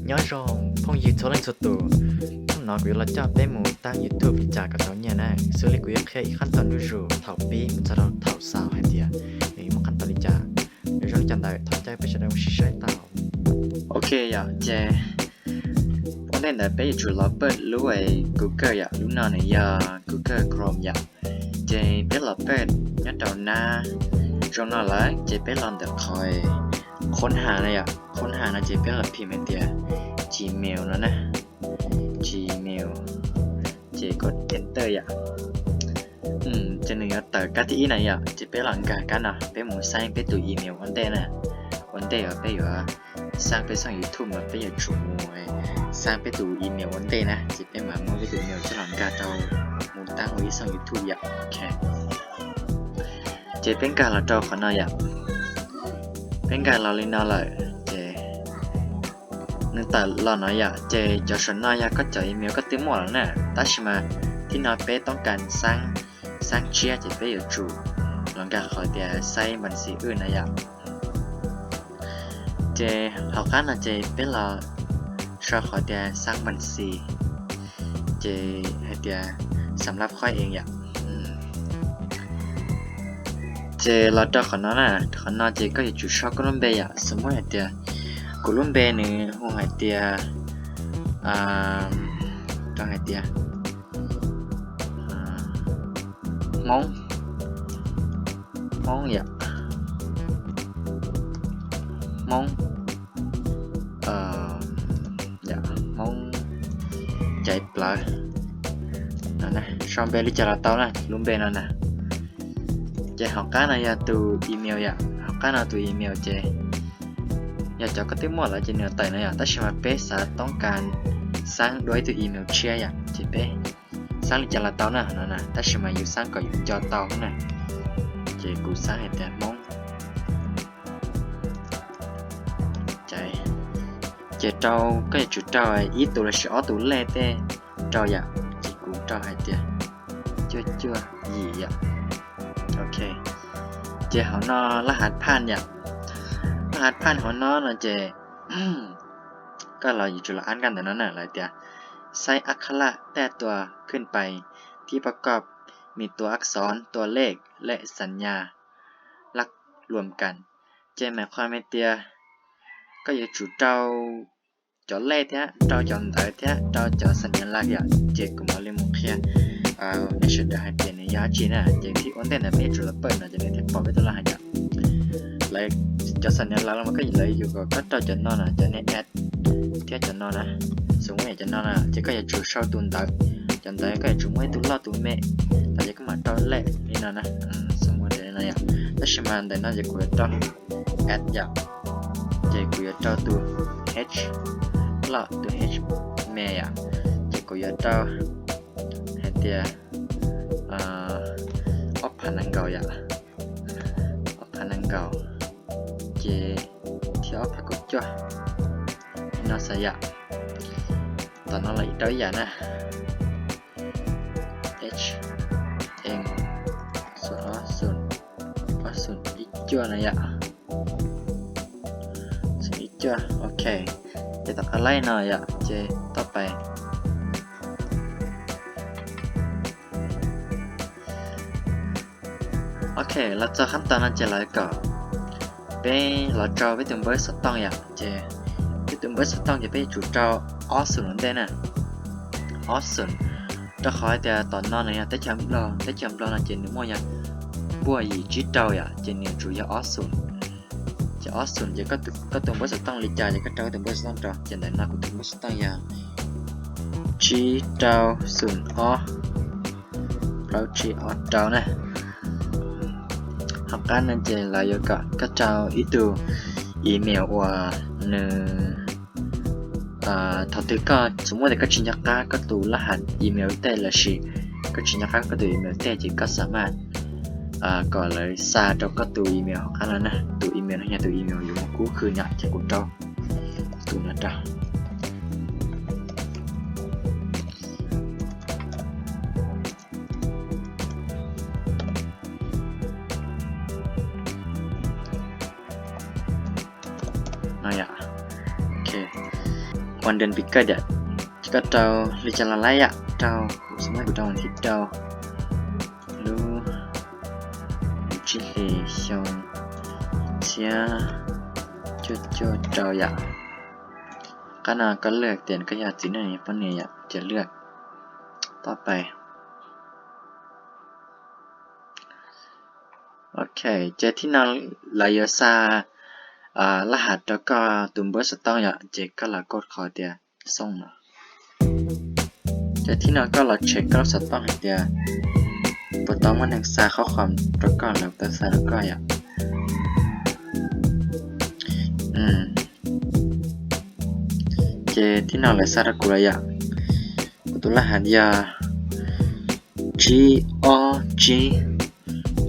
Nyob zoo phooj ywg txhua leej txhua tus, hnub no kuv yuav los coj peb mus tab YouTube li cas kom tau nyiaj na. Xws li kuv yuav qhia ib qhab tau ntuj zus thaum pib mus txog rau thaum xaus hais tias nws yuav muaj qhab tau li cas. Nws zoo li cas ntawd thov caw peb sawv daws mus sib saib tau. Ok yom, ces ua ntej ntawd peb yuav tsum los pawj lub Google yom, lub no nws yog Google Chrome yom. Ces peb los pawj nyob rau nab zoo no lawm ces peb los ntawm qhov qhov has no yom, qhov has no ces peb los phim hais tias Gmail no na, Gmail, ces kos enter yom. Ces nws yuav tawm kab thib ib no yom, ces peb los nkag kab no, peb mus xab peb tus email ua ntej na. Ua ntej uas peb yuav xab peb xoj YouTube no peb yuav tsum mus xab peb tus email ua ntej na, ces peb mam muab peb tus email coj los nkag rau, mus tab ua ib xoj YouTube yom. Ok, ces peb nkag los rau qhov no yom. Peb nkag los li no lawm ces nws tawm los no yom, ces cov saum no yog koj cov email koj twb muaj lawm na, tab sis mas thib no peb toob kas xab, xab tshiab ces peb yuav tsum los nkag qhov tias xab npas xis wb na yom. Ces hauv qab no ces peb los sau qhov tias xab npas xis, ces hais tias xam lab khob ees yom. Ces los rau qhov no na, qhov no ces koj yuav tsum sau koj lub npe yom. Xws li hais tias kuv lub npe nws hu hais tias, rau hais tias Hmoob, Hmoob yom, Hmoob, Hmoob caiv plawv, sau npe li cas los tau na, lub npe no na. Ces hauv qab no yog tus email yom, hauv qab no tus email ces yog cov koj twb muaj lawm ces nws tawm no yom, tab sis mas peb xav toob kas xab dua ib tug email tshiab yom, ces peb xab li cas los tau na no na, tab sis mas yus xab kom yus nco tau na. Ces kuv xab hais tias Hmoob. Ces rau, koj yuav tsum rau ib tus lossis ob tus lej tej rau yom, ces kuv rau hais tias cuaj cuaj yim yom. Ok, ces hauv no laj hav phaj yom, laj hav phaj hauv no no ces koj los yuav tsum los ab nkaj ntawm no na, lawv tias ใช้อักขระแต้ตัวขึ้นไปที่ประกอบมีตัวอักษร ตัวเลข และสัญลักษณ์ รวมกัน Ces mas qhov hais tias koj yuav tsum rau cov lej thiab rau cov ntawv thiab rau cov xas nyas laj yom, ces kuv mam li mus qhia nej sawv daws hais tias nws yog dab tsi na. Ces thib ua ntej ntawd peb yuav tsum los pawj no ces nws thiaj pom peb tus laj hav yom. Lawv cov xas nyas laj los mas koj, lawv yuav kom koj rau cov no na, cov niag at thiab cov no na. Xws li cov no na ces koj yuav tsum sau tus ntawv, cov ntawv koj yuav tsum muaj ib tug loj tus me, tas ces koj mam rau lej li no na. Xws li tias li no yom, tab sis mas ntawm no ces kuv yuav rau at yom, ces kuv yuav rau tus h loj tus h me yom, ces kuv yuav rau hais tias ob phav nees nkaum yom, ob phav nees nkaum, ces thiab ob phav kaum cuaj, no xav yom. Tom no los ib rau ib yam na, h n, ob xoom, ob xoom ib cuaj no yom, xoom ib cuaj, ok. Ces tom qab laib no yom, ces tau pais. Ok, los txog qhab tau no ces lawv kom peb los rau peb tus npawb xov tooj yom, ces peb tus npawb xov tooj ces peb yuav tsum rau ob xoom ua ntej na, ob xoom, rau qhov hais tias tom no nws yog teb chaws Nplog, teb chaws Nplog no ces nws muaj yog puaj yim tsib rau yom, ces nws yuav tsum yog ob xoom. Ces ob xoom ces koj tus npawb xov tooj li cas ces koj rau koj tus npawb xov tooj rau, ces ntawm no kuv tus npawb xov tooj yog tsib rau xoom ob plaub tsib ob rau na. Hauv qab no ces lawv yuav kom koj rau ib tug email uas nws, thaum twg koj txom muaj tias koj tsis nco qab koj tus laj hav email tej lossis koj tsis nco qab koj tus email tej ces koj xam maj kom lawv xa rau koj tus email hauv qab no na. Tus email no yog tus email yuav mus kub khw no, ces kuv rau tus no rau. No yom, ok, ua dua pis kawj tias koj rau li cas los laib yom, rau, kuv xav muab kuv rau vas thib rau lub tsib hlis xyoo txhiab cuaj cuaj rau yom. Qab no koj lwaj tias koj yog txiv neej poj niam yom, ces lwaj toj pais. Ok, ces thib no lawv yuav xa laj has rau koj tus npawb xov tooj yom, ces koj los koj qhov tias xoo no. Ces thib no koj los check koj lub xov tooj hais tias puas tau muaj neeg xa qhob qhom rau koj, lawv tau xa rau koj yom. Ces thib no lawv xa rau kuv lawm yom. Kuv tus laj has yog tsib ob tsib,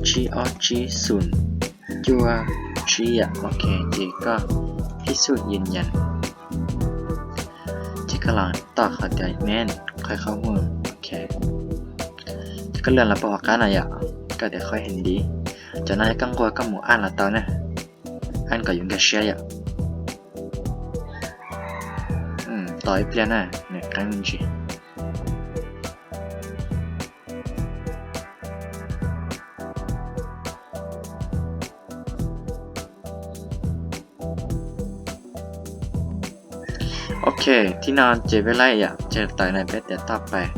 tsib ob tsib xoom cuaj tsib yom. Ok, ces koj thib xub yws nyas, ces koj los toj qhov tias next, qhov qhov muag. Ok, ces koj lwaj los pab hauv qab no yom, koj tias qhov hees li, cov no yog koj nquag koj mus aj los tau na, aj kom yuav nkag siab yom. Tos ib pliag na, nws qeeb me ntsis. Ok, thib no ces peb laib yom, ces tawm na peb tias toj pais,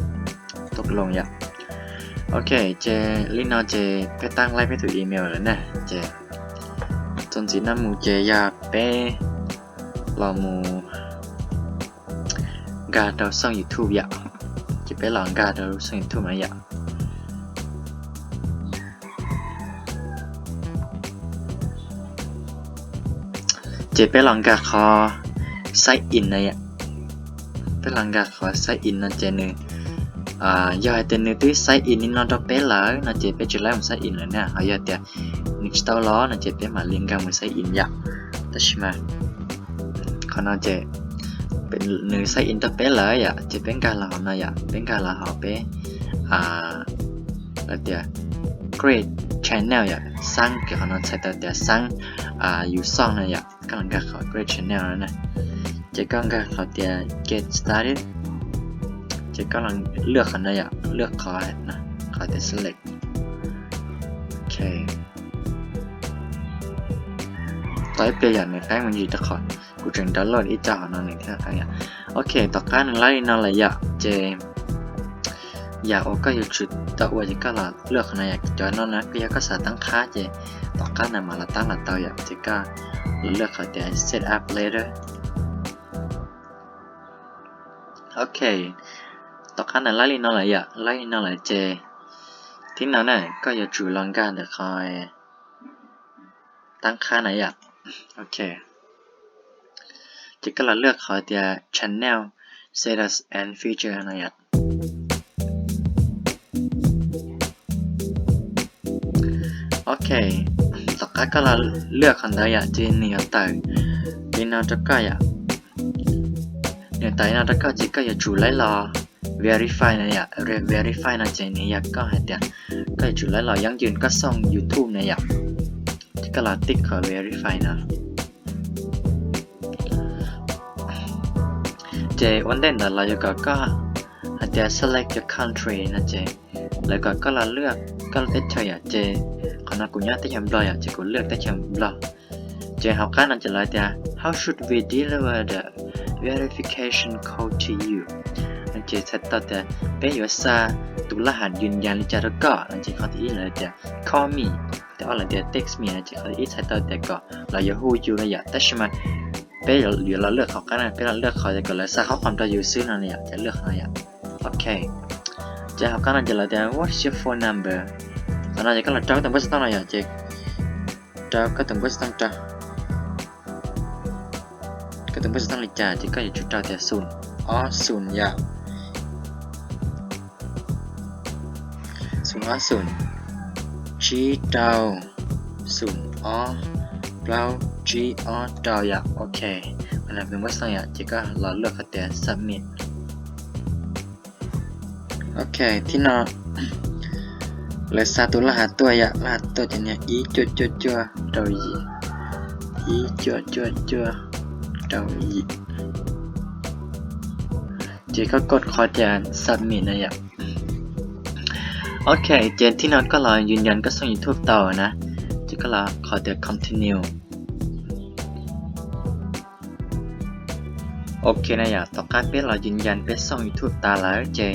toj loo yom. Ok, ces li no ces peb tab laib peb tus email lawm na, ces txuas ntxiv no mus ces yog peb los mus nkag rau xoo YouTube yom, ces peb los nkag rau xoo YouTube no yom. Ces peb los nkag qhov sign in no yom. Peb los nkag qhov sign in no ces nws, yog hais tias nws twb sign in li no rau peb lawm no ces peb tsis laib mus sign in lawm na, ho yog tias nws tsis tau los no ces peb mam li nkag mus sign in yom. Tab sis mas qhov no ces nws sign in rau peb lawm yom, ces peb nkag los hauv no yom, peb nkag los hauv peb tias create channel yom, xab kiag qhov no txhais tau tias xab yus xoj no yom, koj los nkag qhov create channel no na, ces koj nkag qhov tias get started, ces koj los lwaj qhov no yom, lwaj qhov, qhov tias select. Ok, tos ib pliag yom, nws qeeb me ntsis rau qhov kuv tseem download ib co hauv no nws thiaj qeeb yom. Ok, tom qab nws laib li no lawm yom, ces yam uas koj yuav tsum tau ua ces koj los lwaj qhov no yom, cov no na koj yog koj xav tab qhab ces tom qab no mam los tab los tau yom, ces koj los lwaj qhov tias set up later. Ok, tom qab no laib li no lawm yom, laib li no lawm ces thib no na koj yuav tsum los nkag ntawm qhov tab qhab na yom. Ok, ces koj los lwaj qhov tias channel status and feature no yom. Ok, tom qab koj los lwaj qhov ntawd yom, ces nws yuav tawm li no rau koj yom. Nws tawm li no rau koj ces koj yuav tsum laib los verify no yom. Verify no ces nws yog koj hais tias koj yuav tsum laib los yooj yim koj xoo YouTube na yom. Ces koj los tick qhov verify no. Ces ua ntej ntawd los yuav kom koj hais tias select your country no ces lawv kom koj los lwaj koj lub teb chaws yom, ces qhov no kuv nyob teb chaws Nplog yom, ces kuv lwaj teb chaws Nplog. Ces hauv qab no ces lawv tias how should we deliver the verification code to you? No ces txhais tau tias peb yuav xa tus laj has yws nyas li cas rau koj no ces qhov thib ib lawv tias call me, qhov thib ob lawv tias text me no ces qhov thib ib txhais tau tias kom lawv yuav hu yus no yom, tab sis mas peb yuav los lwaj qhov qab no, peb los lwaj qhov tias kom lawv xa qhov qhov rau yus xwb no yom, ces lwaj qhov no yom. Ok, ces hauv qab no ces lawv tias what's your phone number? Qhov no ces koj los rau koj tus npawb xov tooj no yom, ces rau koj tus npawb xov tooj rau. Koj tus npawb xov tooj li cas ces koj yuav tsum rau tias xoom ob xoom yom. Xoom ob xoom tsib rau xoom ob plaub tsib ob rau yom. Ok, qhov no tus npawb xov tooj yom, ces koj los lwaj qhov tias submit. Ok, thib no lawv xa tus laj has tuaj yom, laj has tuaj ces niag ib cuaj cuaj cuaj rau yim, ib cuaj cuaj cuaj rau yim. Ces koj kod qhov tias submit na yom. Ok, ces thib no koj los yws yas koj xoj YouTube tau na, ces koj los qhov tias continue. Ok na yom, tom qab peb los yws yas peb xoj YouTube tas lawm ces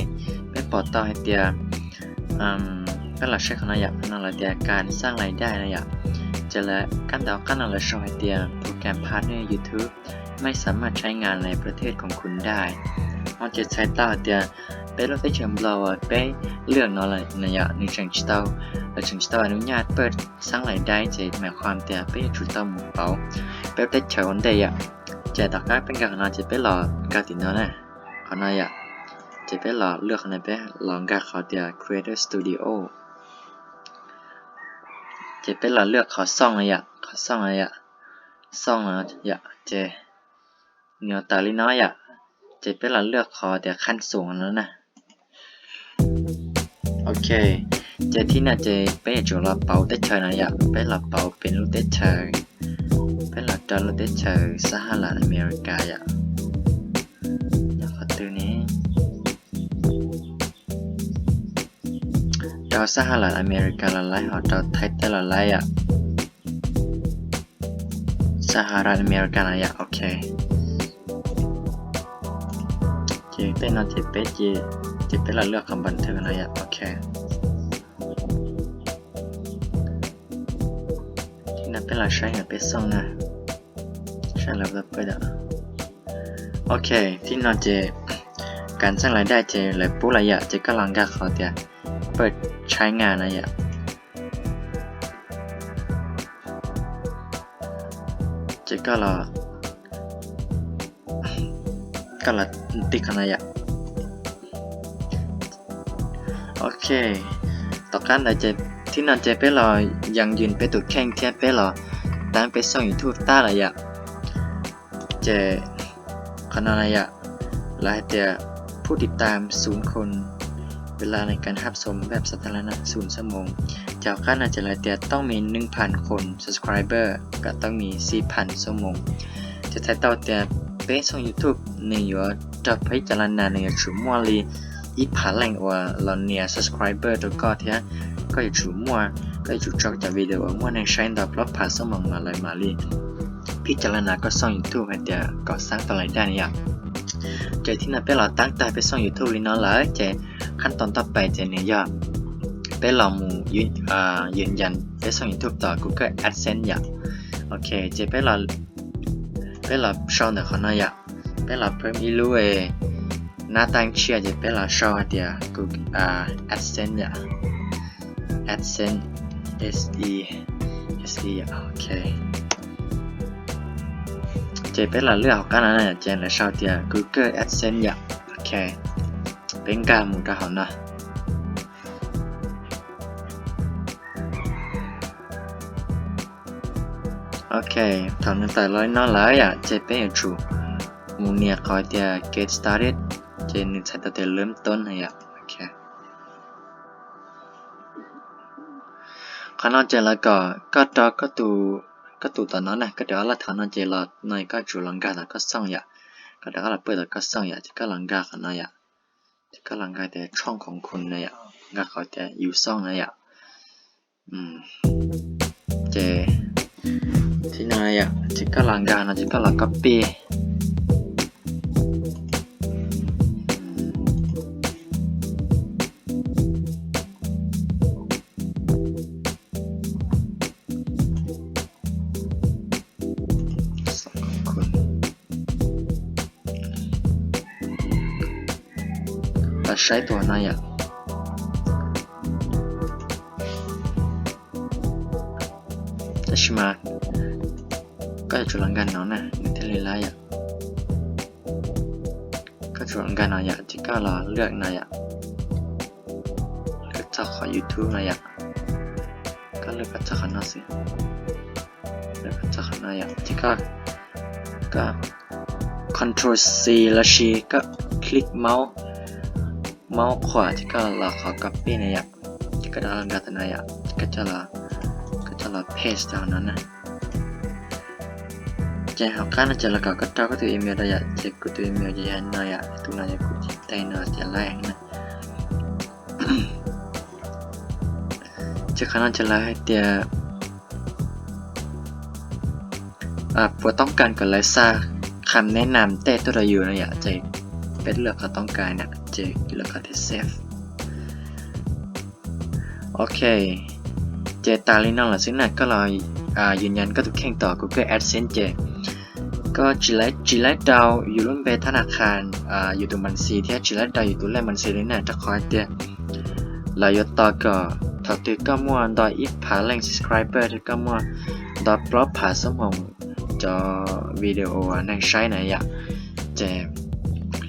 peb pom tau hais tias, peb los saib qhov no yom, qhov no lawv tias การสร้างรายได้ na yom. Ces lawv kab ntawv qab no lawv sau hais tias โปรแกรมพาร์ทเนอร์ยูทูบไม่สามารถใช้งานในประเทศของคุณได้ no ces txhais tau hais tias peb lub teb chaws Nplog uas peb lwaj no na yom, nws tseem tsis tau, lawv tseem tsis tau อนุญาตเปิดสร้างรายได้ ces mas qhov tias peb yuav tsum tau mus pauv peb lub teb chaws ua ntej yom. Ces tom qab peb nkag qhov no ces peb los nkag tim no na, qhov no yom. Ces peb los lwaj qhov no, peb los nkag qhov tias Creator Studio. Ces peb los lwaj qhov xoj no yom, qhov xoj no yom, xoj no yom, ces nws tawm li no yom. Ces peb los lwaj qhov tias ขั้นสูง no na. Ok, ces thib no ces peb yuav tsum los pauv teb chaws no yom, peb los pauv peb lub teb chaws, peb los rau lub teb chaws Sahalas Amelikas yom. Qhov twg ne? Rau Sahalas Amelikas los laib, ho rau Thaib teb los laib yom. Sahalas Amelikas no yom, ok. Ces peb no ces peb, ces peb los lwaj qhov บันทึก no yom, ok. Thib no peb los saib yom, peb xoj na, saib lawv pab pab yom. Ok, thib no ces การสร้างรายได้ ces lawv pub lawm yom, ces koj los nkag qhov tias เปิดใช้งาน no yom. Ces koj los, koj los tib qhov no yom. Ok, tom qab ntawd ces thib no ces peb los yws yas peb tus kheej thiab peb los tab peb xoj YouTube tab lawm yom. Ces qhov no na yom, lawv hais tias ผู้ติดตามศูนย์คน เวลาในการรับชมแบบสาธารณะ ศูนย์ชั่วโมง Ces hauv qab no ces lawv tias ต้องมีหนึ่งพันคน subscriber กับ ต้องมีสี่พันชั่วโมง Ces txhais tau tias peb xoj YouTube nws yuav raug พิจารณา nws yuav tsum muaj li ib phav leej uas los nias subscriber rau koj thiab koj yuav tsum muaj, koj yuav tsum tso cov video uas muaj neeg saib ntau plaub phav xuab moos mas lawv mam li พิจารณา koj xoj YouTube hais tias kom xaab tau lais daj ne yom. Ces thib no peb los tab tag peb xoj YouTube li no lawm ces qhab tau ntoj pais ces nws yog peb los mus yws yas peb xoj YouTube tom Google AdSense yom. Ok, ces peb los sau ntawm qhov no yom, peb los phwm ib lub nab taaj tshiab ces peb los sau hais tias Google AdSense yom, AdSense, S E, S E, ok. Ces peb los lwaj hauv qab no ces lawv sau tias Google AdSense yom, ok. Peb nkag mus rau hauv no. Ok, thaum nws tawm los li no lawm yom ces peb yuav tsum mus nias qhov tias get started, ces nws txhais tau tias เริ่มต้น na yom. Qhov no ces lawv kom koj rau koj tus tom no na, koj rov qab los thaum no ces los no koj tsum los nkag tom koj xoj yom, koj rov qab los pw tom koj xoj yom, ces koj los nkag qhov no yom, ces koj los nkag tias ช่องของคุณ na yom, nkag qhov tias yus xoj na yom. Ces thib no yom, ces koj los nkag no ces koj los copy. Los saib tus no yom. Tab sis mas koj yuav tsum los nkag no na nws thiaj li laib yom. Koj tsum los nkag no yom, ces koj los lwaj no yom, lwaj txog qhov YouTube no yom, koj lwaj koj txog qhov no xwb, lwaj koj txog qhov no yom, ces koj, koj control C lossis koj click mouse, mouse qhuam ces koj los qhov copy na yom, ces koj rov los nkag tom no yom, ces koj coj los paste rau hauv no na. Ces hauv qab no ces los kom koj rau koj tus email rau yom, ces kuv tus email ces yog no yom, tus no yog kuv tej no ces lawv, ces qhov no ces lawv hais tias puas toob kas kom lawv xa kham neb nam tej tuaj rau yus no yom, ces peb lwm qhov toob kas na ces lwm qhov tias save. Ok, ces tas li no lawm xwb na, koj los yus nyas koj tus kheej tom Google AdSense ces koj tsis laib rau yus lub npe thab nas khas, yus tus npas xis thiab tsis laib rau yus tus lej npas xis li na, rau qhov tias lawv yuav tos kom thaum twg koj muaj nto ib phav leej subscriber thiab koj muaj nto plaub phav xub moos cov video neeg saib na yom, ces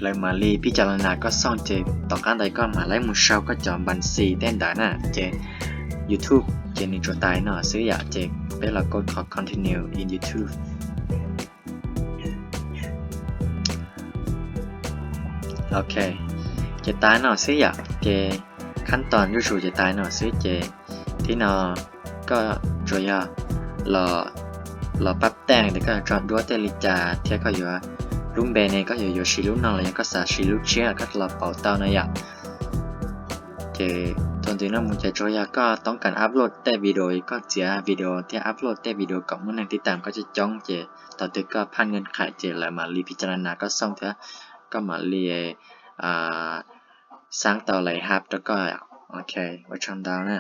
lawv mam li phij cas los nas koj xooj ces tom qab ntawd koj mam laib mus sau koj cov npas xis tej ntawd na ces YouTube ces nws tsuas tas no xwb yom, ces peb los koj qhov continue in YouTube. Ok, ces tas no xwb yom, ces khab toos zuj zus ces tas no xwb ces thib no koj tsuas yog los pab teej tias koj tso duab tej li cas thiab koj yuav lub npe ne koj yuav yuav siv lub no los yog koj xav siv lub tshiab los koj los pauv tau no yom. Ces thaum ntxiv no mus ces tsuas yog koj toob kas upload tej video, koj txiav video thiab upload tej video kom muaj neeg tib tam koj coob coob ces thaum twg koj phaj nkees qhais ces lawv mam li phij cas los nas koj xooj thiab koj mam li xaab tau lawv hab rau koj. Ok, ua tsaug ntau na.